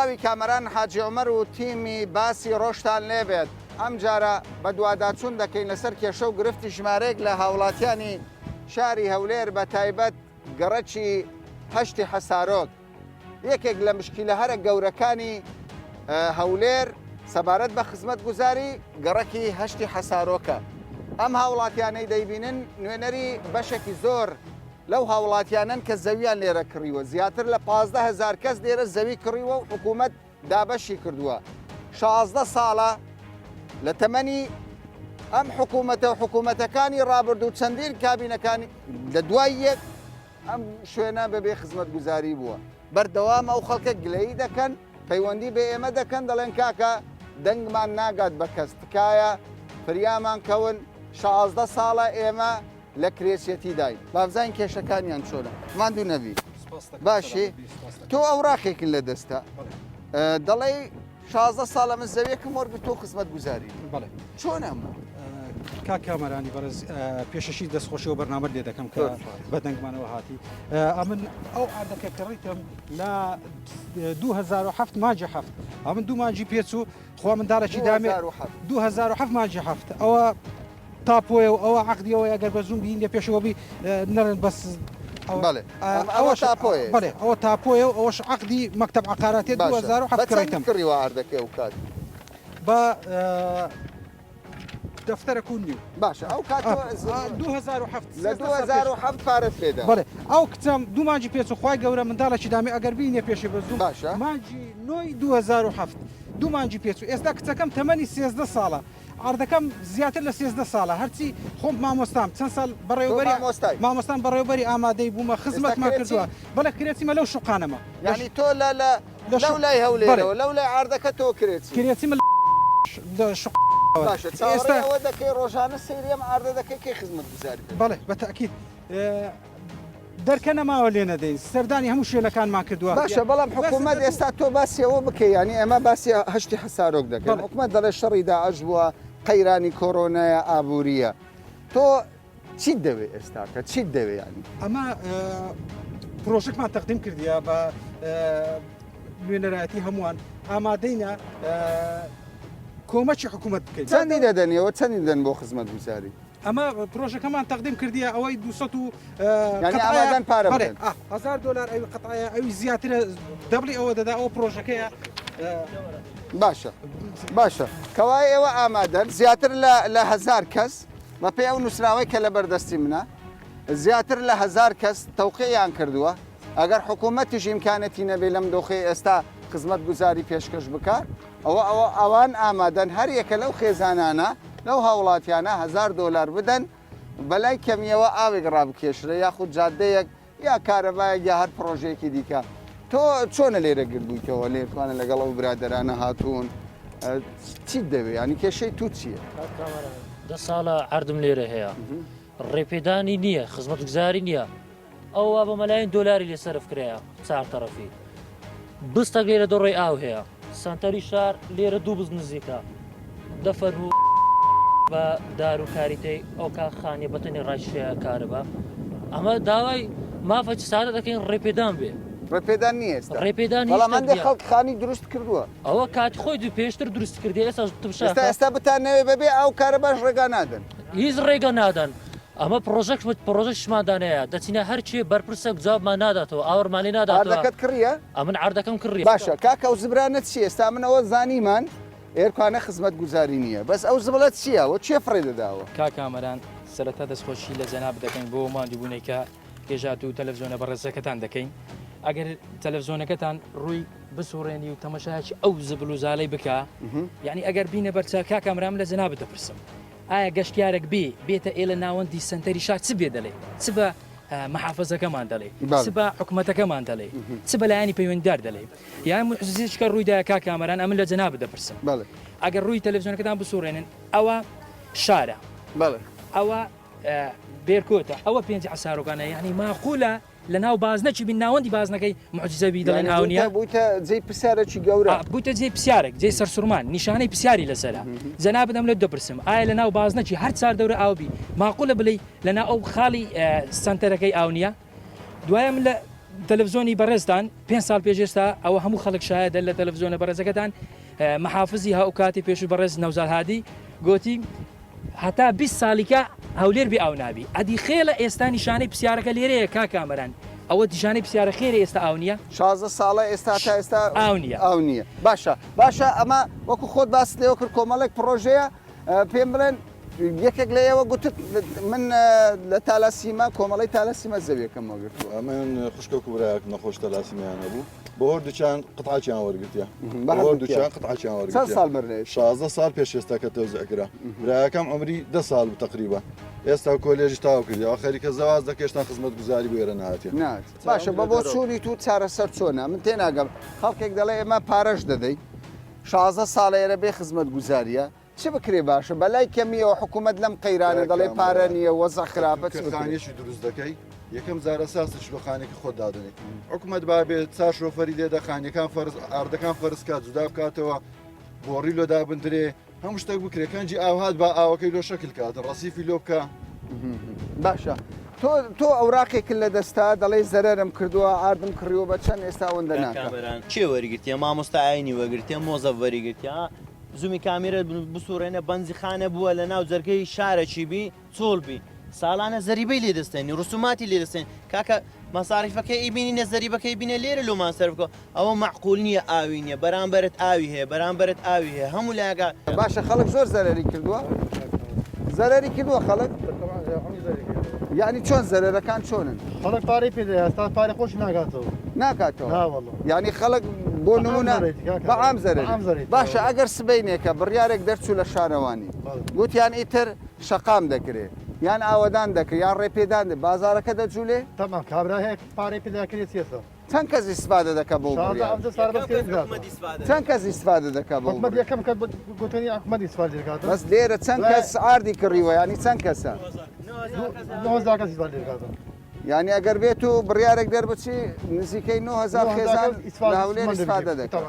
سڵاوی کامەران حاجی عومەر و تیمی باسی ڕۆژتان لێبێت ئەمجارە بەدواداچوون دەکەین لەسەر کێشە و گرفتی ژمارەیەک لە هاوڵاتیانی شاری هەولێر بە تایبەت گەڕەکی هەشتی حەسارۆک یەکێک لە مشکیلە هەرە گەورەکانی هەولێر سەبارەت بە خزمەتگوزاری گەڕەکی هەشتی حەسارۆکە. ئەم هاوڵاتیانەی دەیبینن نوێنەری بەشێکی زۆر لەو هاوڵاتیانەن کە زەویان لێرە کڕیوە، زیاتر لە 15 هەزار کەس لێرە زەوی کڕیوە و حکوومەت دابەشی کردووە. 16 ساڵە لە تەمەنی ئەم حکوومەتە و حکوومەتەکانی ڕابردوو چەندین کابینەکانی لە دوای یەک ئەم شوێنە بەبێ خزمەتگوزاری بووە. بەردەوام ئەو خەڵکە گلەیی دەکەن، پەیوەندی بە ئێمە دەکەن دەڵێن کاکە دەنگمان ناگات بە کەس، تکایە فریامان کەون، 16 ساڵە ئێمە لە کرێچێتیداین. با بزانین کێشەکانیان چۆنە. ماندوو نەبی. باشی تۆ ئەوراقێکت لە دەستە دەڵێی 16 ساڵە من زەویەکم وەرگرتووە خزمەتگوزاری بەڵێ چۆن ئەمە؟ کاک کامەرانی بەڕێز پێشەشی دەستخۆشیەوە بەرنامەت لێ دەکەم کە بە دەنگمانەوە هاتی ئەمن ئەو عادەکە کڕیتم لە 2007 ماجی هەفت ئەمن دوو ماجی پێچوو خوا منداڵێکی دامێ 2007 ماجی هەفت ئەوە تاپۆیە و ئەوە عقدیەوە ئەگەر بە زوم بین لە پێشەوە بی نەڵێن بەس بەڵێ ئەوە تاپۆیە بەڵێ ئەوە تاپۆیە و ئەوەش عقدی مەکتەب عقاراتێ 2007 کڕیتم کڕیوە ئاردەکەی ئەو کات بە دەفتەرەک و نیو. باشە ئەو کات تۆ 2007 لە 2007 پارەت پێدا؟ بەڵێ ئەو کچەم دوو مانگی پێچوو خوای گەورە منداڵێکی دامێ ئەگەر بینیە پێشی بە زووم باشە مانگی نۆی 2007 دوو مانگی پێچوو ئێستا کچەکەم تەمەنی 13 ساڵە عەردەکەم زیاتر لە 13 ساڵە هەرچی خۆم مامۆستام چەند ساڵ تۆ بەڕێوەبەری مامۆستای؟ مامۆستام بەڕێوەبەری ئامادەی بوومە ئێستا خزمەتمان کرێچی؟ کردووە بەڵێ کرێچیمە لەو شوقانەمە لە یانی تۆ لە لە لە لەو لای بەڵێ. هەولێرەوە لەو لای عەردەکە تۆ کرێچی؟ کرێچیمە لە شوق باشە چاوەڕێی ئێستا ئەوە دەکەی ڕۆژانە سەیری ئەم عەردە دەکەی کەی خزمەتگوزاری پێ بەڵێ دەکەن؟ بە تەئکید دەرکە نەماوە لێ نەدەین سەردانی هەموو شوێنەکانمان کردووە باشە بەڵام بەس حکوومەت لە دوو ئێستا تۆ باسی ئەوە بکەی یانی ئێمە باسی هەشتی حەسارۆک دەکەین بەڵێ. حکوومەت دەڵێ شەڕی داعش بووە قەیرانی کۆرۆنایە ئابوورییە تۆ چیت دەوێ ئێستاکە چیت دەوێ یانی؟ ئەمە پرۆژەکمان تەقدیم کردیە بە نوێنەرایەتی هەمووان ئامادەینە کۆمەکی حکوومەت بکەین. چەندی دەدەن ئێوە چەندی دەدەن بۆ خزمەتگوزاری؟ ئەمە پرۆژەکەمان تەقدیم کردیە ئەوەی 200 و یانی ئامادەن پارە بدەن؟ هەزار دۆلار ئەوی قەتعەیە ئەوی زیاترە دەبڵی ئەوە دەدا ئەوە پرۆژەکەیە. باشە باشە کەوایە ئێوە ئامادەن زیاتر لە هەزار کەس بەپێی ئەو نووسراوەی کە لەبەردەستی منە، زیاتر لە هەزار کەس تەوقیعیان کردووە، ئەگەر حکوومەتیش ئیمکانەتی نەبێ لەم دۆخەی ئێستا خزمەتگوزاری پێشکەش بکا، ئەوە ئەوە ئەوان ئامادەن هەر یەکە لەو خێزانانە، لەو هاوڵاتیانە هەزار دۆلار بدەن، بەلای کەمییەوە ئاوێک ڕابکێشرێ یاخود جادەیەک یا کارەبایەک یا هەر پڕۆژەیەکی دیکە. تۆ چۆنە لێرە گردبوویتەوە لێرکوانە لەگەڵ ئەو برادەرانە هاتوون چیت دەوێ ینی کێشەی تو چییە؟ دە ساڵە عردم لێرە هەیە ڕێپێدانی نییە خزمەتگوزاری نییە ئەو وا بە مەلاین دۆلاری لێ سەرف کرایە چار تەڕەفی بستەک لێرە دەڕۆی ئاو هەیە سەنتەری شار لێرە دوو بز نزیکە دەفەرموو بە دار و کاریتەی ئەو کا خانیە بەتەنی ڕایشەیە کارەبا ئەمە داوای مافەکی سادە دەکەین ڕێپێدان بێ ڕێپێدان نییە ئێستا ڕێپێدان هیچ بەڵام هەندێک نییە. خەڵک خانی دروست کردووە ئەوە کاتی خۆی دوو پێشتر دروست کردی ئێستا تبشا ئێستا ئێستا بتانەوێ بەبێ ئاو کارەباش ڕێگا نادەن هیچ ڕێگە نادەن ئەمە پرۆژەک پرۆژەشمان دانەیە دەچینە هەرچێ بەرپرسێک جوابمان ناداتەوە ئاوەرمان لێ ناداتەوە عەردەکەت کڕیە ئەمن عەردەکەم کڕیە باشە کاکە ئەو زبرانە چیە ئێستا من ئەوە زانیمان ئێرکانە خزمەت گوزاری نییە بەس ئەو زبڵە چییە وە کێ فڕێ دەداوە؟ کاک کامەران سەرەتا دەستخۆشی لە جەنابت دەکەین بۆ ماندووبوونەی کە پێشهات و تەلەفزیۆنە بەڕێزەکەتان دەکەین ئەگەر تەلەفزیۆنەکەتان ڕووی بسوڕێنی و تەمەشایەکی ئەو زبل و زالەی بکە یعنی ئەگەر بینە بەرچاو کاک کامەران من لە جەنابت دەپرسم ئایا گەشتیارێک بێ بێتە ئێلە ناوەندی سەنتەری شار چ بێ دەلێ چ بە محافزەکەمان دەلێ چ بە حکومەتەکەمان دەلێ چ بە لایەنی پەیوەندیدار دەلێ یان موعجیزەیەکە ڕوویدایە کاک کامەران ئەمن لە جەنابت دەپرسم ئەگەر ڕووی تەلەفزیۆنەکەتان بسوڕێنن ئەوە شارە ئەوە بێرکۆتە ئەوە پێنج عسارۆکانە یعنی ماقولە لە ناو بازنەکی بین ناوەندی بازنەکەی معجزە بی دەڵێن ئاو نییە بوویتە جێی پرسیارێکی گەورە بوویتە جێی پرسیارێک جێی سەرسوڕمان نیشانەی پرسیاری لەسەرە جەنابت ئەم لێت دەپرسم ئایا لە ناو بازنەکی هەر چار دەورە ئاو بی ماقولە بڵێی لە ناو ئەو خاڵی سەنتەرەکەی ئاو نییە دوایە من لە. تەلەفزیۆنی بەڕێزتان پێنج ساڵ پێش ئێستا ئەوە هەموو خەڵک شایەدە لە تەلەفزیۆنە بەڕێزەکەتان محافزی هاوکاتی پێشوو بەڕێز نەوزاد هادی گۆتی هەتا 20 ساڵیکە هەولێر بێ ئاو نابی ئەدی خێلە ئێستا نیشانەی پرسیارەکە لێرەیە کا کامەران ئەوە دیشانەی پرسیارە خێرە ئێستا ئاو نییە 16 ساڵە ئێستا تا ئێستا ئاو نییە ئاو نییە باشە باشە ئەمە وەکو خۆت باست لێوە کرد کۆمەڵێک پڕۆژەیە پێم بڵێن یەکێک لە ئێوە گوتت من لە تالاسیما کۆمەڵی تالاسیما زەویەکەم وەگرتووە. ئەمن خوشکە و برایەک نەخۆش تەلاسیمیان هەبوو بۆ هەردووکیان قطعەکیان وەرگرتیە بە هەردووکیان قطعەکیان وەرگرتیە چەند ساڵ مرنێ؟ 16 ساڵ پێش ئێستا کە تەوزیع کرا برایەکەم عمری 10 ساڵ بوو تقریبا ئێستا کۆلێژی تاو کردی ئەو خەریکە زەواز دەکێشتان خزمەتگوزاری بۆ ئێرە نهاتیە. نات باشە بە بۆچوونی تو چارەسەر چۆنە من تێناگەم خەڵکێک دەڵێ ئێمە پارەش دەدەین 16 ساڵە ئێرە بێ خزمەتگوزاریە چ بکرێ باشە بەلای کەمیەوە حکومەت لەم قەیرانە دەڵێ پارە نییە وەزع خراپە چ بکرێ؟ خانیەکی دروست دەکەی یەکەم جار ئەساسی شلۆخانێکی خۆت دادەنێی حکومەت با بێت چار شۆفەری لێدە خانیەکان فەرز ئاردەکان فەرز کات جودا بکاتەوە بۆڕی لۆ دابندرێ هەموو شتێک بکرێ کەنجی ئاو هات با ئاوەکەی لۆ شەکل کات ڕەسیفی لۆ بکە باشە تۆ تۆ ئەوراقێکت لە دەستە دەڵێی زەرەرم کردووە ئاردم کڕیوە بە چەند ئێستا ئەوەندە کاک ناکەم. کامەران کێ وەرگرتیە مامۆستا ئاینی وەگرتیە مۆزەف وەریگرتیە زومی کامیرەت بسوڕێنە بەنزیخانە بووە لە ناو جەرگەی شارەکی بی چۆڵ بی ساڵانە زەریبەی لێ دەستێنی ڕسوماتی لێ دەستێن کاکە مەساریفەکەی ئیبینینە زەریبەکەی بینە لێرە لۆمان سەرف بکە ئەوە مەعقول نییە ئاوی نییە بەرامبەرت ئاوی هەیە بەرامبەرت ئاوی هەیە هەموو لایەکە باشە خەڵک زۆر زەرەری کردووە زەرەری کردووە خەڵک یعنی چۆن زەرەرەکان چۆنن خەڵک پارەی پێ دەیە ئێستا پارەی خۆشی ناکاتەوە ناکاتەوە ناوەڵڵا یعنی خەڵک بۆ نمونە بە عام زەرەری باشە ئەگەر سبەینێکە بڕیارێک دەرچوو لە شارەوانی گوتیان ئیتر شەقام دەکرێ یان ئاوەدان دەکرێ یان ڕێپێدان بازارەکە دەجوولێ تەمام کابرا هەیە پارەی پێ دەکرێت چیەسە چەند کەس ئیسفادە دەکا بەو بڕیارە؟ چەند کەس ئیسفادە دەکا بەو بڕیارە؟ بەس لێرە چەند کەس ئاردی کڕیوە یانی چەند کەسە؟ یانی ئەگەر بێت و بڕیارێک دەربچی نزیکەی 9000 خێزان لە هەولێر ئیسفادە دەکەن.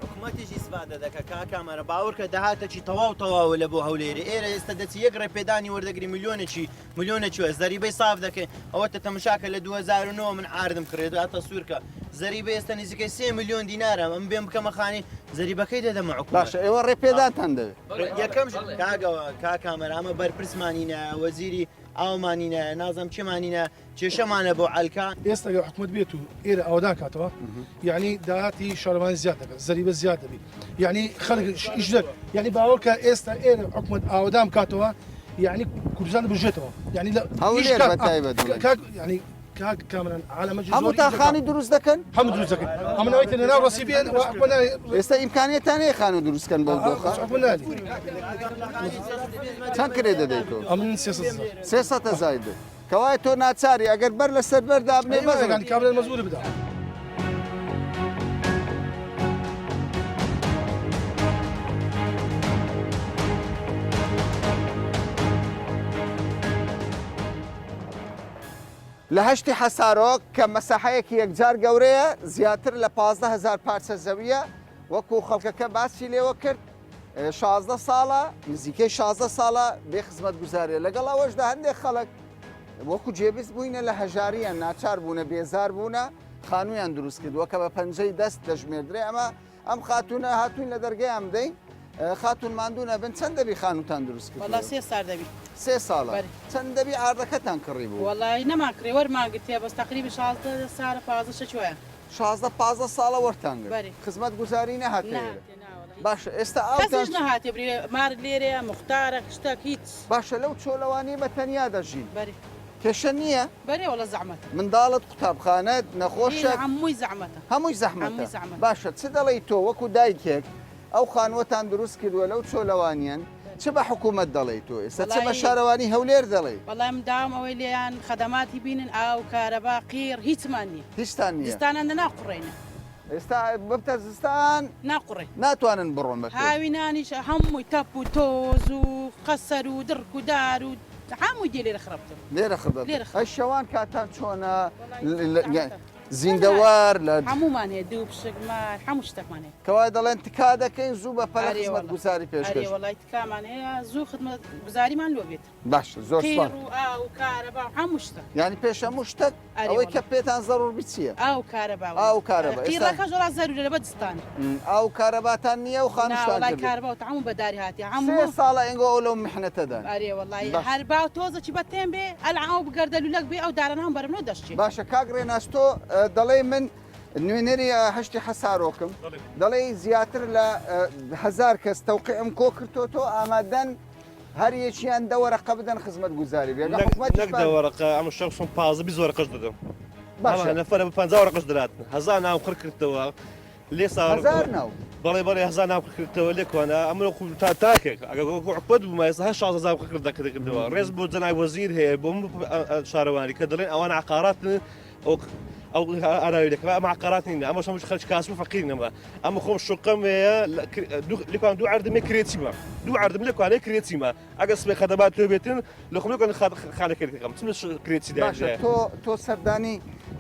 حکومەتیش ئیسفادە دەکا کاک کامەران باوەڕکە داهاتەکی تەواو تەواوە لە بۆ هەولێرێ ئێرە ئێستا دەچی یەک ڕێپێدانی وەردەگری ملیۆنێکی ملیۆنە چوە زەریبەی ساف دەکەی ئەوەتە تەمشاکە لە 2009 من عاردم کڕێ دا تەسویر کە زەریبە ئێستا نزیکەی 3 ملیۆن دینارە ئەم بێم بکەمە خانی زەریبەکەی دەدەمە حکومەت باشە ئێوە ڕێپێدانتان دەوێت یەکەم کاگەوە کا کامەرامە بەرپرسمانی نایە وەزیری ئاومانی نایە نازم چێمانی نایە کێشەمانە بۆ عەلکە. ئێستا گەر حکومەت بێت و ئێرە ئاوەدان کاتەوە یعنی داهاتی شارەوانی زیاد دەبێت زەریبە زیاد دەبی یعنی خەڵک ئیش دەک یعنی باوەڕکە ئێستا ئێرە حکومەت ئاوەدان بکاتەوە یعنی کوردستان بژێتەوە یعنی لە هەولێر بە تایبەت بڵێن. کاک یعنی کاک کامران عالەمە هەمووتان خانی دروست دەکەن؟ هەموو دروست دەکەن ئەمن ئەوەی تێ ناو ڕەسی بێن و حکومەت ناوی ئێستا ئیمکانیەتان هەیە خانوو دروست کەن بەو دۆخە؟ حکومەت نالی چەند کرێ دەدەیت تۆ؟ ئەمن 300 هەزار 300 هەزار دەی. کەوایە تۆ ناچاری ئەگەر بەر لەسەر بەر دابنێ مەزگان کابرا مەزبوری بدا. لە هەشتی حەسارۆک کە مەساحەیەکی یەکجار گەورەیە زیاتر لە 15 هەزار پارچە زەویە وەکو خەڵکەکە باسی لێوە کرد 16 ساڵە نزیکەی 16 ساڵە بێ خزمەتگوزاریە لەگەڵ ئەوەشدا هەندێک خەڵک وەکو جێبیست بووینە لە هەژاریان ناچار بوونە بێزار بوونە خانوویان دروست کردووە کە بە پەنجەی دەست دەژمێردرێ ئەمە ئەم خاتونە هاتوین لە دەرگەیان بدەین خاتون ماندوو نەبن چەند دەبی خانووتان دروست کرد وەڵا سێ سار دەبی سێ ساڵە بەری. چەند دەبی ئاردەکەتان کڕی بوو وەڵی نەمان کڕی وەرمان گرتێ بەس تەقریبی 16 سارە 15 شەش وایە 16 15 ساڵە وەرتان گرت بەری. خزمەت گوزاری نەهاتێ نەهاتێ ناوەڵا باشە ئێستا ئاوتان کەسیش نەهاتێ بری مار لێرەیە موختارە شتەک هیچ. باشە لەو چۆلەوانی بە تەنیا دەژین بەری. کێشە نییە؟ بەرێ وەڵا زەعمەتە. منداڵت قوتابخانەت نەخۆشت؟ هەمووی زەعمەتە. هەمووی زەحمەتە. هەمووی زەعمەتە. باشە چ دەڵێی تۆ وەکو دایکێک ئەو خانووەتان دروست کردووە لەو چۆلەوانیەن چ بە حکوومەت دەڵێی تۆ ئێستا چ بە شارەوانی هەولێر دەڵێی؟ وەڵای من داوام ئەوەی لێیان خەدەماتی بینن ئاو کارەبا قیڕ هیچمان نییە. هیچتان نییە. زستانان دەنا قوڕێنە. ئێستا ببتە زستان ناقوڕێ. ناتوانن بڕۆن بە پێ. هاوینانیش هەمووی تەپ و تۆز و قەسەر و دڕک و دار و هەمووی دێ لێرە خڕ بتن. لێرە خڕ دەبن. لێرە خڕ. ئەی شەوان کاتان چۆنە؟ وەڵای زەحمەتە. زیندەوار لە هەموومان هەیە دوو پشک مار هەموو شتەکمان هەیە. کەوایە دەڵێن تکا دەکەین زوو بە پەلە ئەرێ وەڵا خزمەتگوزاری ئەرێ پێشکەش وەڵای تکامان هەیە زوو خدمەتگوزاریمان لۆ بێت. باشە زۆر قیڕ سوپاس. و ئاو و کارەبا و هەموو شتەک. یانی پێش هەموو شتەک ئەرێ ئەوەی وەڵا. کە پێتان زەڕوور بی چییە؟ ئاو و کارەبا وەڵا. ئاو و کارەبا. ئێستا قیڕەکەش وەڵا زەروورە لەبەر زستانە. ئاو و کارەباتان نییە و نا خانووشتان وەڵای کردووە. کارەبا و تەعام بە داری هاتیە سێ هەموو. ساڵە ئینگۆ ئەو لەو میحنەتەدان. ئەرێ وەڵای باشە. هەر با تۆزەکی بە تێم بێ ئەلعە ئەو گەردەلوولەک بێ ئەو دارانە هەم بەرەمنەوە دەشکێ. باشە کاک ڕێناس تۆ دەڵێی من نوێنەری هەشتی حەسارۆکم دەڵێی زیاتر لە هەزار کەس تەوقیعم کۆ کردۆتەوە ئامادەن هەر یەکیان دە وەرەقە بدەن خزمەت گوزاری بێ حکومەت نەک دە وەرەقە ئەمە شەخصم 15 20 وەرەقەش دەدەم باشە نەفەرە بە 50 وەرەقەش دەرات هەزار ناو خڕ کردەوە لێ ساڕ هەزار ناو بەڵێ بەڵێ هەزار ناو خڕ کردەوە لێ کوانە ئەمە خو تا تاکێک ئەگەر وەکو حکومەت بوومە ئێستا هەر 16 هەزار خڕ دەکردەوە ڕێز بۆ جەناب وەزیر هەیە بۆ من شارەوانی کە دەڵێن ئەوان عقاراتن ئەو ئەو ئاراوی دەکەم ئەمە عقارات نین ئەمە هەموو خەرج کاسب و فەقیر نەمە ئەمە خۆم شوقەم هەیە لەکوان دوو عەردم هەیە کرێچیمە دوو عەردم لەکوانێ کرێچیمە ئەگەر سبەی خەدەمات لێ بێتن لە خۆم لەکوان خانە کرێتەکەم چم کرێچی باشە تۆ تۆ سەردانی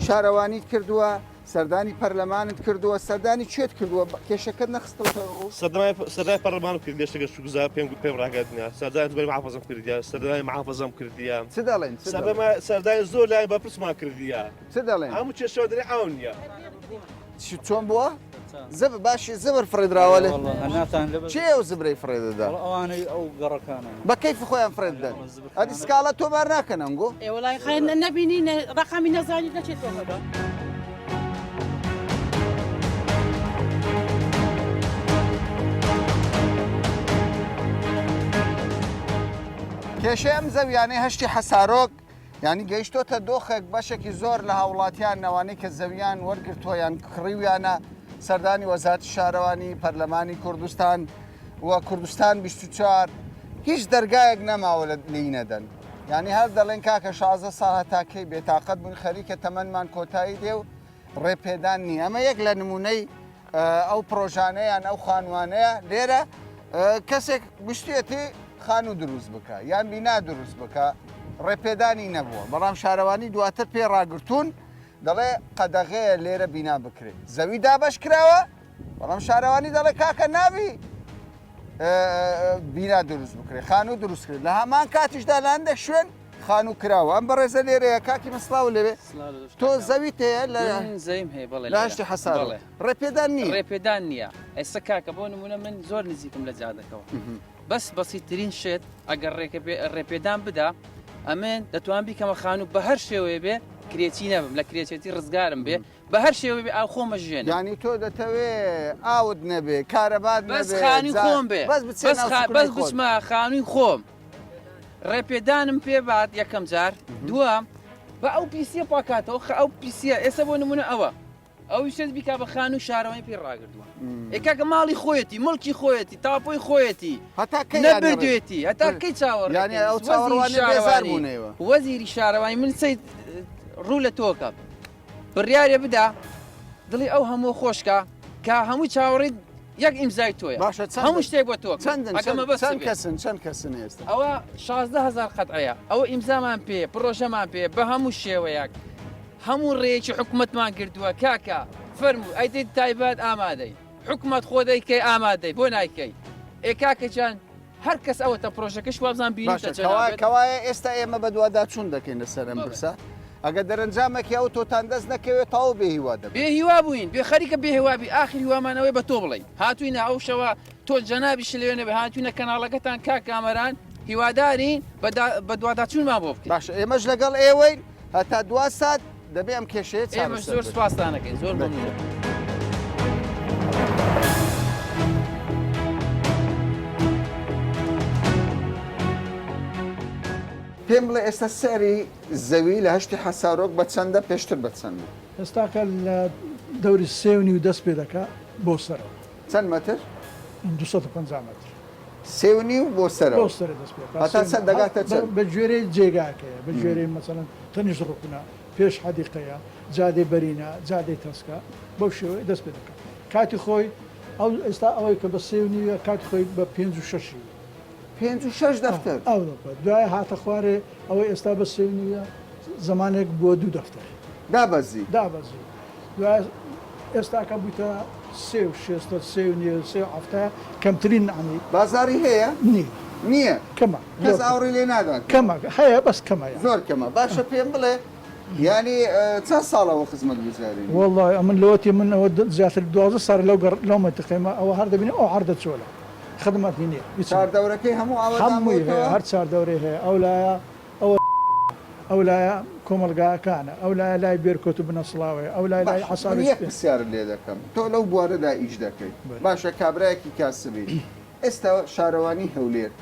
شارەوانیت کردووە سەردانی پەرلەمانت کردووە سەردانی کوێت کردووە کێشەکەت نەخستەوەتە ڕوو؟ سەردانی سەردانی پەرلەمانم کرد لێشتەکە شوگوزار پێم پێم ڕاگەیاندنە سەردانی ئەنجومەنی محافەزەم کردیە سەردانی محافەزەم کردیە چ دەڵێن چ دەڵێن؟ سەردانی زۆر لایەن بەرپرسمان کردیە چ دەڵێن؟ هەموو کێشەوە دەرێ ئاو نییە. چۆن بووە؟ زبر باشی زبر فڕێدراوە لێ چێ ئەو زبرەی فڕێ دەدا؟ ئەوانەی ئەو گەڕەکانە بە کەیفی خۆیان فڕێ دەدەن ئەدی سکاڵا تۆمار ناکەن ئەنگۆ؟ ئێ وەڵای خەر نەبینی ڕەقەمی نەزانی نەچێتەوە بە. کێشەی ئەم زەویانەی هەشتی حەسارۆک یانی گەیشتۆتە دۆخێک بەشێکی زۆر لە هاوڵاتیان نەوانەی کە زەویان وەرگرتووە یان کڕیویانە سەردانی وەزارەتی شارەوانی پەرلەمانی کوردستان و کوردستان 24 هیچ دەرگایەک نەماوە لە لێی نەدەن یعنی هەر دەڵێن کاکە 16 ساڵ هەتا کەی بێتاقەت بوون خەریکە تەمەنمان کۆتایی دێ و ڕێپێدان نییە ئەمە یەک لە نمونەی ئەو پرۆژانە یان ئەو خانوانەیە لێرە کەسێک ویستویەتی خانوو دروست بکە یان بینا دروست بکە ڕێپێدانی نەبووە بەڵام شارەوانی دواتر پێ ڕاگرتوون دەڵێ قەدەغەیە لێرە بینا بکرێت زەوی دابەش کراوە بەڵام شارەوانی دەڵێ کاکە نابی بینا دروست بکرێت خانوو دروست کرێت لە هەمان کاتیشدا لە هەندێک شوێن خانوو کراوە ئەم بەڕێزە لێرەیە کاکی من سڵاو لێبێ تۆ زەویت هەیە لە زەویم هەیە بەڵێ لە هەشتی حەسار بەڵێ ڕێپێدان نییە ڕێپێدان نییە ئێستا کاکە بۆ نمونە من زۆر نزیکم لە جادەکەوە بەس بەسیترین شت ئەگەر ڕێپێدان بدا ئەمن دەتوان بیکەمە خانوو بە هەر شێوەیە بێ کرێچی نەبم لە کرێچێتی ڕزگارم بێ بە هەر شێوەی بێ ئاو خۆمە ژێنم. یانی تۆ دەتەوێ ئاوت نەبێ کارەبات بەس نەبێ خانووی جا خۆم بێ بەس بچێ بەس ناو خا سوکنەی بەس خۆت. بچمە خانووی خۆم ڕێپێدانم پێ بات یەکەم جار دووەم بە ئەو پیسیە پاکاتەوە خە ئەو پیسیە ئێستا بۆ نمونە ئەوە ئەو شت بیکا بە خانوو شارەوانی پێی ڕاگردووە ئێ کاکە ماڵی خۆیەتی مڵکی خۆیەتی تاپۆی خۆیەتی هەتا کەی یانی ڕێ نەبردوێتی هەتا کەی چاوەڕێ یانی دەکەین ئەو وەزیری چاوەڕوانیە بێزار شارەوانی بوونەوە. وەزیری شارەوانی من سەید ڕوو لە تۆکەم بڕیارێ بدا دڵی ئەو هەموو خۆشکە کە هەموو چاوەڕێی یەک ئیمزای تۆیە باشە چەند هەموو شتێک بۆ تۆ چەندن ئەگە مەبەست چەند بێ. کەسن چەند کەسن ئێستا ئەوە 16هزار قەتعەیە ئەوە ئیمزامان پێ پرۆژەمان پێ بە هەموو شێوەیەک هەموو ڕێیەکی حکومەتمان کردووە کاکە فەرموو ئەی دەی تایبەت ئامادەی حکومەت خۆ دەیکەی ئامادەی بۆ نایکەی ئێ کاکە جان هەر کەس ئەوەتە پرۆژەکەش وابزان بینیتە باشە کەوا جەنابت. کەوایە ئێستا ئێمە بەدواداچوون دەکەین لەسەر ئەم پرسە ئەگەر دەرەنجامێکی ئەو تۆتان دەست نەکەوێت تەواو بێ هیوا دەبن. بێ هیوا بووین بێ خەریکە بێ هیوا بی ئاخر هیوامان ئەوەیە بە تۆ بڵێین هاتووینە ئەو شەوە تۆ جەنابیشت لەوێ نەبێ هاتووینە کەناڵەکەتان کاک کامەران هیوادارین بەدواداچوونمان بۆ بکەی. باشە ئێمەش لەگەڵ ئێوەین هەتا دوا سات دەبێ ئەم کێشەیە ئێمەش چارەسەر زۆر بێت. سوپاستان ئەکەین زۆر مەمنون. پێم بڵێ ئێستا سعری زەوی لە هەشتی حەسارۆک بە چەندە پێشتر بە چەند بوو؟ ئێستاکە لە دەوری سێ و نیو دەست پێ دەکا بۆ سەرەوە. چەند مەتر؟ 250 مەتر. سێ و نیو بۆ سەرەوە. بۆ سەرە دەست پێ دەکا. هەتا چەند دەگاتە چەند؟ بە گوێرەی جێگاکەیە، بە گوێرەی مەسەلەن تەنیشت ڕوکنە، پێش حەدیقەیە، جادەی بەرینە، جادەی تەسکە، بەو شێوەیە دەست پێ دەکا. کاتی خۆی ئەو ئێستا ئەوەی کە بە سێ و نیوە کاتی خۆی بە پێنج و شەشی بوو. پێنج و شەش دەفتەر؟ ئەو دەفتەر. دوای هاتە خوارێ ئەوەی ئێستا بە سێ و نیوە زەمانێک بووە دوو دەفتەر. دابەزی. دابەزی. دوای ئێستاکە بوویتە سێ و شێستە سێ و نیوە سێ و حەفتا کەمترین عنی. بازاڕی هەیە؟ نیە. نیە؟ کەمە. کەس ئاوڕی لێ نادات؟ کەمە هەیە بەس کەمە یانی. زۆر کەمە باشە پێم بڵێ یانی چەند ساڵە ئەوە خزمەتگوزاری نیە؟ وەڵای ئەمن لەوەتی من ئەوە زیاتر 12 ساڵە لەو گەڕ لەو مەنتیقەیمە ئەوە هەر دەبینم ئەو عەردە چۆلە خدمەتی نیە هیچ نیە. چواردەورەکەی هەموو ئاوەدان هەمووی هەیە بۆتەوە؟ هەر چواردەورەی هەیە ئەو لایە ئەوە ئەو لایە کۆمەڵگاکانە، ئەو لایە لای بێرکۆت و بنەسڵاوەیە، ئەو لای لای باشە من عەسابی یەک سپی. پرسیارت لێ دەکەم تۆ لەو بوارەدا ئیش دەکەی باشە کابرایەکی کاسبی ئێستا شارەوانی هەولێر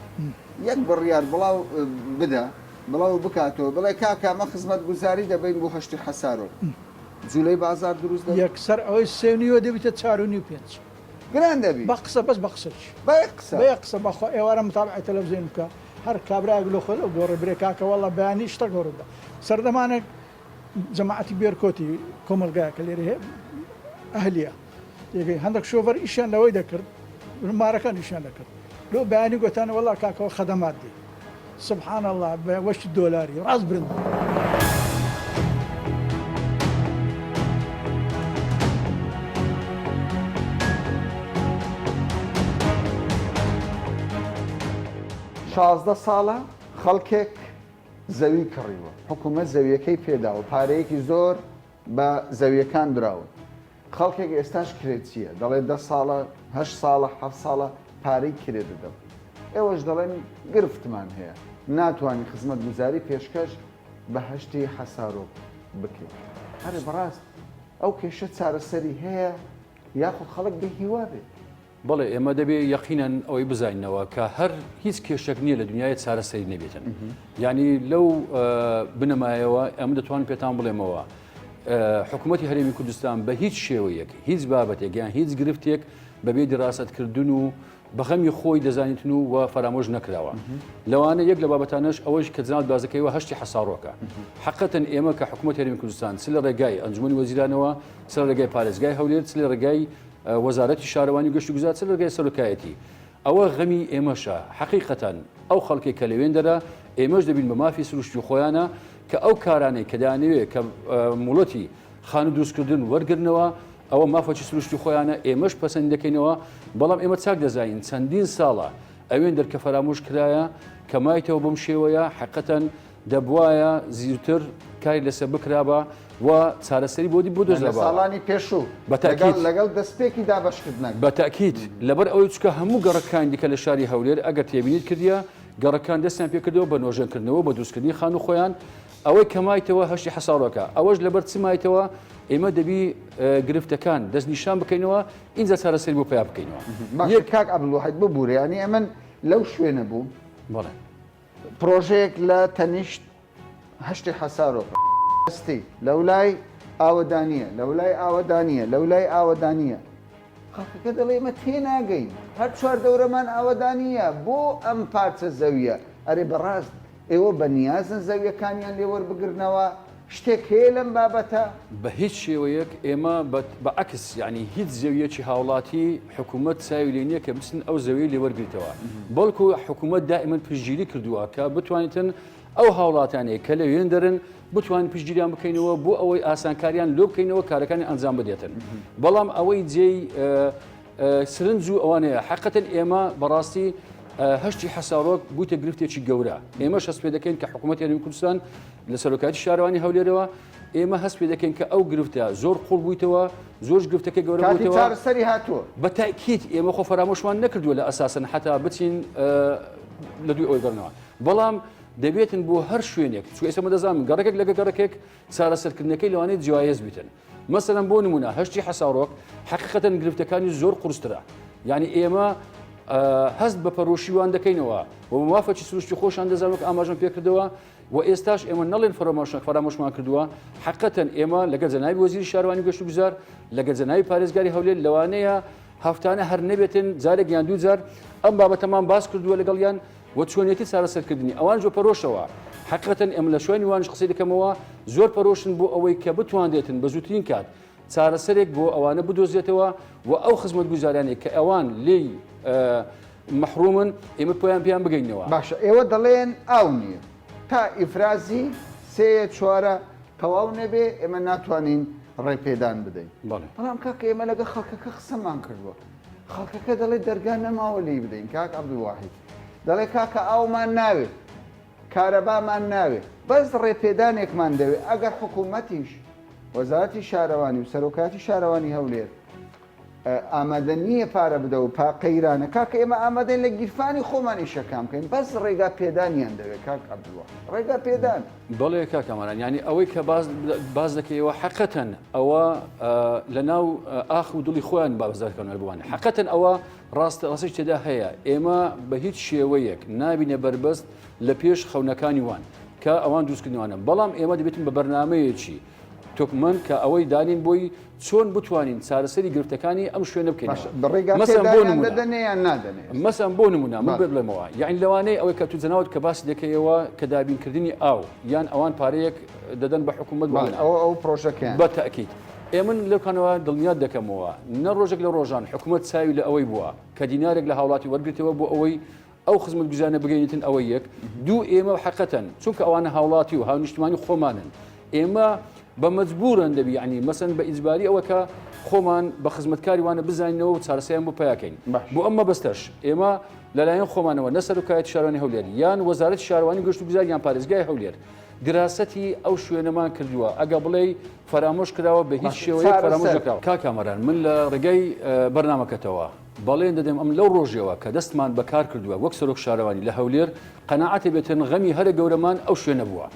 یەک بڕیار بڵاو بدا بڵاو بکاتەوە بڵێ کاکە ئەمە خزمەتگوزاری دەبەین بۆ هەشتی حەسارۆک جولەی بازار دروست دەبێت؟ یەکسەر ئەوەی سێ و نیوە دەبیتە چار و نیو پێنج. گران دەبی. بە قسە بەس بە قسەچ. بە یەک قسە. بە یەک قسە بەخوا ئێوارە متابعەی تەلەفزیۆن بکە هەر کابرایەک لۆ خۆی لەو گۆڕێ برێ کاکە وەڵا بەیانی شتەک هۆڕدا سەردەمانێک جەماعەتی بێرکۆتی کۆمەڵگایەکە لێرە هەیە ئەهلیە یەکەی هەندێک شۆڤەر ئیشیان لەوەی دەکرد مارەکان ئیشیان دەکرد لۆ بەیانی گۆتانە وەڵا کاکەوە خەدەمات دێ سبحان اللە بە وەشتی دۆلاری ڕاست برند. 16 ساڵە خەڵکێک زەوی کڕیوە حکوومەت زەویەکەی پێداوە پارەیەکی زۆر بە زەویەکان دراون خەڵکێک ئێستاش کرێچییە، دەڵێ دە ساڵە، هەشت ساڵە، حەفت ساڵە پارەی کرێ دەدەم. ئێوەش دەڵێن گرفتمان هەیە، ناتوانین خزمەتگوزاری پێشکەش بە هەشتی حەسارۆک بکەین. ئەرێ بەڕاست ئەو کێشە چارەسەری هەیە یاخود خەڵک بێ هیوا بێت؟ بەڵێ ئێمە دەبێ یەقینەن ئەوەی بزانینەوە کە هەر هیچ کێشێک نییە لە دنیای چارەسەری نەبێتن یعنی لەو بنەمایەوە ئەم دەتوان پێتان بڵێمەوە حکوومەتتی هەرێمی کوردستان بە هیچ شێوەیەک هیچ بابەتێک یان هیچ گرفتێک بەبێ دیراستکردن و بەغەمی خۆی دەزانیتن و و فەرامۆش نەکراوە لەوانە یەک لە بابەتانەش ئەوەش کە جنات بازەکەیوە هەشتی حەساڕۆکە حقەتەن ئێمە کە حکوومەت هەرێمی کوردستان چ لە ڕێگای ئەنجومەنی وەزیرانەوە چ لە ڕێگای پارێزگای هەولێر چ لە ڕێگای وەزارەتی شارەوانی و گەشتوگوزار چ لە ڕێگای سەرۆکایەتی ئەوە غەمی ئێمەشە حەقیقەتەن ئەو خەڵکێک کە لەوێندەرە ئێمەش دەبین بە مافی سروشتی خۆیانە کە ئەو کارانەی کە دەیانەوێت کە موڵەتی خانوو دروستکردن وەرگرنەوە ئەوە مافەکی سروشتی خۆیانە ئێمەش پەسەند دەکەینەوە بەڵام ئێمە چاک دەزانین چەندین ساڵە ئەوێندەر کە فەرامۆش کرایە کە مایتەوە بەم شێوەیە حقەتەن دەبوایە زیوتر کاری لەسەر بکرابا و چارەسەری بۆ دی بۆ لە دۆزراباوە. ساڵانی پێشوو بە لەگەڵ تەئکید. لەگەڵ دەستپێکی دابەشکردنەکە. بە تەئکید لەبەر ئەوەی چونکە هەموو گەڕەکانی دیکە لە شاری هەولێر ئەگەر تێبینیت کردیە گەڕەکان دەستیان پێکردەوە بە نۆژەنکردنەوە بە دروستکردنی خانوو خۆیان ئەوەی کە مایتەوە هەشتی حەسارۆکە ئەوەش لەبەر چ مایتەوە ئێمە دەبی گرفتەکان دەستنیشان بکەینەوە ئینجا چارەسەری بۆ پەیا بکەینەوە. باشە کاک عەبدولواحید ببورە یانی ئەمن لەو شوێنە بووم. بەڵێ. پرۆژەیەک لە تەنیشت هەشتی حەسارۆکە دەستی لەولای ئاوەدانییە لەولای ئاوەدانییە لەولای ئاوەدانییە خەڵکەکە دەڵێ ئێمە تێناگەین هەر چواردەورەمان ئاوەدانییە بۆ ئەم پارچە زەوییە ئەرێ بەڕاست ئێوە بە نیازن زەویەکانیان لێ وەربگرنەوە؟ شتێک هەیە لەم بابەتە؟ بە هیچ شێوەیەک ئێمە بە عەکس یانی هیچ زەویەکی هاوڵاتی حکوومەت چاوی لێ نییە کە بچن ئەو زەویەی لێ وەرگریتەوە بەڵکو حکوومەت دائیمەن پشتگیری کردووە کە بتوانیتن ئەو هاوڵاتیانەی کە لەوێن دەرن بتوانین پشتگیریان بکەینەوە بۆ ئەوەی ئاسانکاریان لۆ بکەینەوە کارەکانی ئەنجام بدێتن بەڵام ئەوەی جێی سرنج و ئەوانەیە حقەتەن ئێمە بەڕاستی هەشتی حەسارۆک بوویتە گرفتێکی گەورە ئێمەش هەست پێ دەکەین کە حکوومەت هەرێمی کوردستان لە سەرۆکایەتی شارەوانی هەولێرەوە ئێمە هەست پێ دەکەین کە ئەو گرفتە زۆر قوڵ بوویتەوە زۆر گرفتەکە گەورە کاتی بوویتەوە چارەسەری هاتووە. بە تاکیت ئێمە خۆ فەرامۆشمان نەکردووە لە ئەساسەن حتا بچین لە دوی ئەوەی گەڕنەوە بەڵام دەبێتن بۆ هەر شوێنێک چونکە ئێستا من دەزانم گەڕەکێک لەگە گەڕەکێک چارەسەرکردنەکەی لەوانەیە جیاواز بیتن مەسەلەن بۆ نمونە هەشتی حەسارۆک حقیقەتەن گرفتەکانی زۆر قورسترە یعنی ئێمە هەست بە پەرۆشی وان دەکەینەوە و بە مافەکی سروشتی خۆشان دەزان وەک ئاماژەم پێکردەوە و ئێستاش ئێمە نەڵێن فەرامۆشان فەرامۆشمان کردووە حقەتەن ئێمە لەگەڵ جەنابی وەزیری شارەوانی گەشت و گوزار لەگەڵ جەنابی پارێزگاری هەولێر لەوانەیە هەفتانە هەر نەبێتن جارێک یان دوو جار ئەم بابەتەمان باس کردووە لەگەڵیان و چۆنیەتی چارەسەرکردنی ئەوانش بە پەرۆشەوە حەقیقەتەن ئێمە لە شوێنی وانش قسەی دەکەمەوە زۆر پەرۆشن بۆ ئەوەی کە بتواندێتن بە زووترین کات چارەسەرێک بۆ ئەوانە بدۆزێتەوە و ئەو خزمەتگوزاریانەی کە ئەوان لێی مەحرومن ئێمە پێیان پێیان بگەینەوە. باشە ئێوە دەڵێن ئاو نییە تا ئیفرازی سێیە چوارە تەواو نەبێ ئێمە ناتوانین. ڕێپێدان بدەین. بەڵام کاکە ئێمە لەگەڵ خەڵکەکە قسەمان کردووە. خەڵکەکە دەڵێ دەرگا نەماوە لێی بدەین کاک عەبدولواحید. دەڵێ کاکە ئاومان ناوێ، کارەبامان ناوێ، بەس ڕێپێدانێکمان دەوێ، ئەگەر حکوومەتیش، وەزارەتی شارەوانی و سەرۆکایەتی شارەوانی هەولێر ئامادە نییە پارە بدە و پا قەیرانە کاکە ئێمە ئامادەین لە گیرفانی خۆمان ئیشەکان بکەین بەس ڕێگا پێدانیان دەوێت کاک عەبدوڵا ڕێگا پێدان. بەڵێ کاک کامەران یانی ئەوەی کە باس باس دەکەیەوە حەقەتەن ئەوە لە ناو ئاخ و دڵی خۆیان باس دەکەن بووان حەقەتەن ئەوە ڕاستە ڕاستیش تێدا هەیە ئێمە بە هیچ شێوەیەک نابینە بەربەست لە پێش خەونەکانی وان کە ئەوان دروستکردنیوانە بەڵام ئێمە دەبێتن بە بەرنمەیەکی تۆکمەند کە ئەوەی دانین بۆی چۆن بتوانین چارەسەری گرفتەکانی ئەم شوێنە بکەین مەسەن بۆ نمونە من بڵێمەوە یعنی لەوانەیە ئەوەی کە تو جەناوت کە باسی دەکەیەوە کە دابینکردنی ئاو یان ئەوان پارەیەک دەدەن بە حکوومەت بۆ ئەو ئەو پرۆژەکە بە تاکیت ئێمن لەکانەوە دڵنیات دەکەمەوە نە ڕۆژێک لە ڕۆژان حکوومەت چاوی لە ئەوەی بووە کە دینارێک لە هاوڵاتی وەرگتەوە بۆ ئەوەی ئەو خزمەتگوزاریانە بگەینیتن ئەوە یەک دوو ئێمە حەقەتەن چونکە ئەوانە هاوڵاتی و هاونیشتمانی خۆمانن ئێمە بە مەجبورن دەبی یعنی مەسەن بە ئیجباری ئەوە کە خۆمان بە خزمەتکاری وانە بزانینەوە و چارەسەریان بۆ پیاکەین بۆ ئەم مەبەستەش ئێمە لەلایەن خۆمانەوە نە سەرۆکایەتی شارەوانی هەولێر یان وەزارەتی شارەوانی گەشت و گوزار یان پارێزگای هەولێر دراسەتی ئەو شوێنەمان کردووە ئەگە بڵێ فەرامۆش کراوە بە هیچ شێوەیەک فەرامۆش نەکراوە کاک کامەران من لە ڕێگای بەرنامەکەتەوە بەڵێن دەدەم ئەم لەو ڕۆژەوە کە دەستمان بە کار کردووە وەک سەرۆک شارەوانی لە هەولێر قەناعەتێ بێتن غەمی هەرە گەورەمان ئەو شوێنە بووە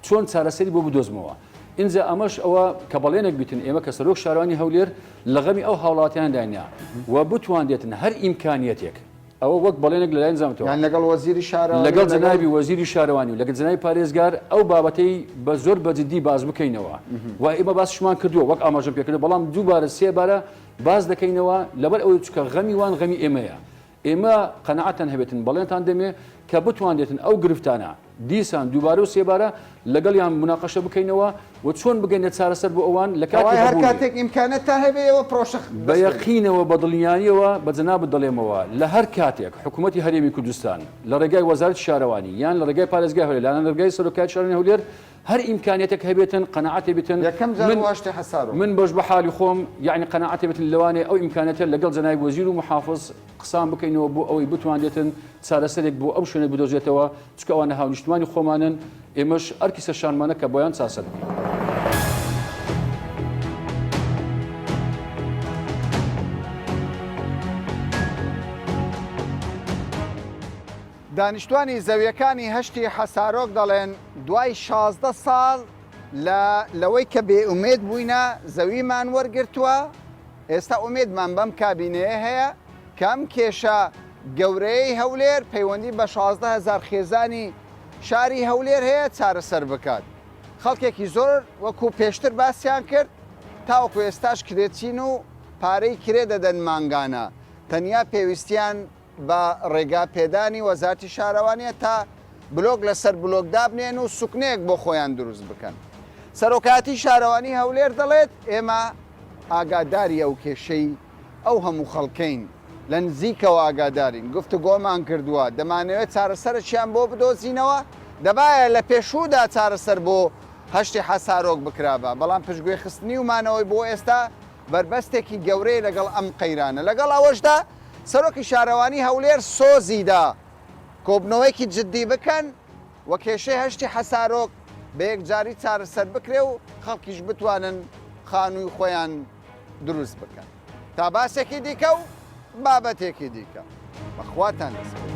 چۆن چارەسەری بۆ بدۆزمەوە ئینجا ئەمەش ئەوە کە بەڵێنێک بیتن ئێمە کە سەرۆک شارەوانی هەولێر لە غەمی ئەو هاوڵاتیاندانە و بتواندێتن هەر ئیمکانیەتێک ئەوە وەک بەڵێنێک لەلایەن زامتەوە یان لەگەڵ وەزیری شارەوانی لەگەڵ جەنابی وەزیری شارەوانی و لەگەڵ جەنابی پارێزگار ئەو بابەتەی بە زۆر بە جدی باس بکەینەوە و ئێمە باسیشمان کردووە وەک ئاماژەم پێکرد بەڵام دووبارە سێبارە باس دەکەینەوە لەبەر ئەوەی چونکە غەمی وان غەمی ئێمەیە ئێمە قەناعەتان هەبێتن بەڵێنتان دەمێ کە بتوانرێتن ئەو گرفتانە دیسان دووبارە و سێبارە لەگەڵیان مناقەشە بکەینەوە و چۆن بگەینە چارەسەر بۆ ئەوان لە کاتی کەوایە هەر هەبوونی. کاتێک ئیمکانەتتان هەبێ ئێوە پرۆشە بە دەست پێ دەکەن. یەقینەوە بە دڵنیاییەوە بە جەنابت دەڵێمەوە لە هەر کاتێک حکوومەتی هەرێمی کوردستان لە ڕێگای وەزارەتی شارەوانی یان لە ڕێگای پارێزگای هەولێر یان لە ڕێگای سەرۆکایەتی شارەوانی هەولێر هەر ئیمکانیەتێک هەبێتن قەناعەتێ بێتن یەکەم جار من بۆ هەشتی حەسارۆک. من بەش بە حالی خۆم یەعنی قەناعەتێ بێتن لەوانەیە ئەو ئیمکانیەتە لەگەڵ جەنابی وەزیر و محافز قسان بکەینەوە بۆ ئەوەی بتوانرێتن چارەسەرێک بۆ ئەو شوێنە بدۆزێتەوە چونکە ئەوانە هاونیشتمانی خۆمانن ئێمەش ئەرکی سەرشانمانە کە بۆیان چارسەر بکەین. دانیشتوانی زەویەکانی هەشتی حەسارۆک دەڵێن، دوای 16 ساڵ لە لەوەی کە بێ ئومێد بووینە زەویمان وەرگرتووە، ئێستا ئومێدمان بەم کابینەیە هەیە کە ئەم کێشە گەورەیەی هەولێر پەیوەندی بە 16 هەزار خێزانی شاری هەولێر هەیە چارەسەر بکات. خەڵکێکی زۆر وەکو پێشتر باسیان کرد تاوەکو ئێستاش کرێچین و پارەی کرێ دەدەن مانگانە تەنیا پێویستیان بە ڕێگا پێدانی وەزارتی شارەوانیە تا بلۆک لەسەر بلۆک دابنێن و سوکنەیەک بۆ خۆیان دروست بکەن. سەرۆکایەتی شارەوانی هەولێر دەڵێت، ئێمە ئاگاداری ئەو کێشەی ئەو هەموو خەڵکەین، لە نزیکەوە ئاگادارین، گفتوگۆمان کردووە، دەمانەوێت چارەسەرەکیان بۆ بدۆزینەوە، دەبایە لە پێشوودا چارەسەر بۆ هەشتی حەسارۆک بکرابا، بەڵام پشتگوێخستنی و مانەوەی بۆ ئێستا بەربەستێکی گەورەیە لەگەڵ ئەم قەیرانە. لەگەڵ ئەوەشدا سەرۆکی شارەوانی هەولێر سۆزی دا کۆبوونەوەیەکی جددی بکەن و کێشەی هەشتی حەسارۆک بە یەکجاری چارەسەر بکرێ و خەڵکیش بتوانن خانووی خۆیان دروست بکەن. تا باسێکی دیکە و بابەتێکی دیکە بە خواتان دەسپێرم.